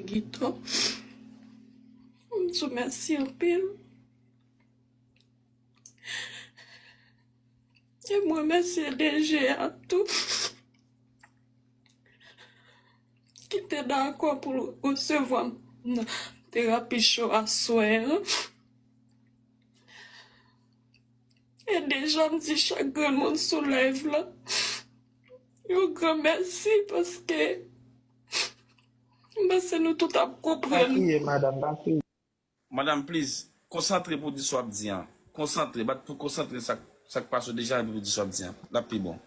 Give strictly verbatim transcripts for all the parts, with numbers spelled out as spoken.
Guito. M di w mèsi anpil. E m remèsye D G a tou, ki te dakò pou l resevwa m nan terapi cho aswè an. E deja m di chak grenn moun sou live la yon gran mèsi, paske m panse nou tout ap konprann. Pa kriye, madanm, pa kriye. Madanm, please, konsantre pou w di sa w ap di an. Konsantre, bat pou konsantre sa, sa k pase w deja epi pou w di sa w ap di an. L ap pi bon.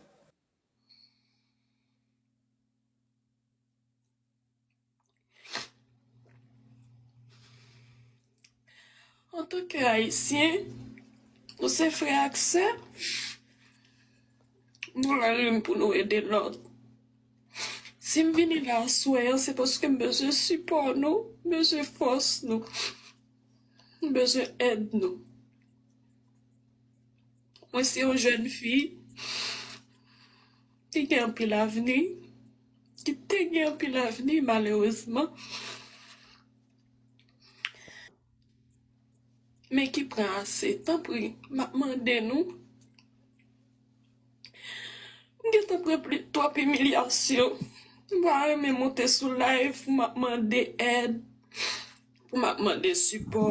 Antanke Ayisyen, nou se frè ak sè, nou la youn pou nou ede lòt. Si m vini la aswè an, se paske m bezwen sipò nou, m bezwen fòs nou, m bezwen èd nou. Mwen se yon jèn fi ki gen anpil avni, ki te gen anpil avni, malerezman. Men ki pran ase. Tanpri, m ap mande nou. M gentan pran pli, twòp imilyasyon. M pa renmen monte sou live pou m ap mande èd, pou m ap mande sipò.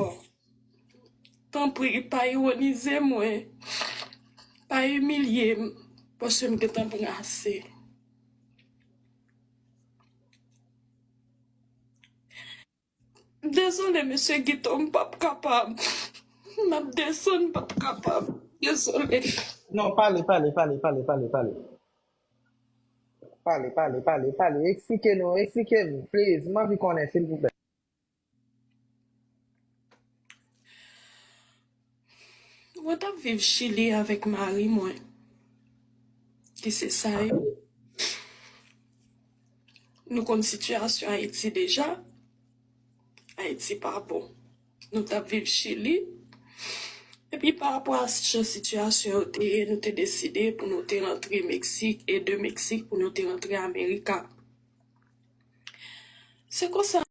Tanpri, pa iwonize mwen. Pa imilye m, paske m gentan pran ase. Dezole, mesye Guito, m p ap kapab. M ap desann, m p ap kapab. Dezole. Non, pale, pale, pale, pale, pale, pale. Pale, pale, pale, pale. Eksplike nou, eksplike m, please. M anvi konnen, silvouplè. Mwen t ap viv Chili avèk mari mwen, ki se Sayo. Nou konn sitiyasyon Ayiti deja. Ayiti pa bon. Nou t ap viv Chili. Epi pa rapò a jan sitiyasyon yo te ye, nou te deside pou nou te rantre Meksik e de Meksik pou nou te rantre Amerika. Se konsa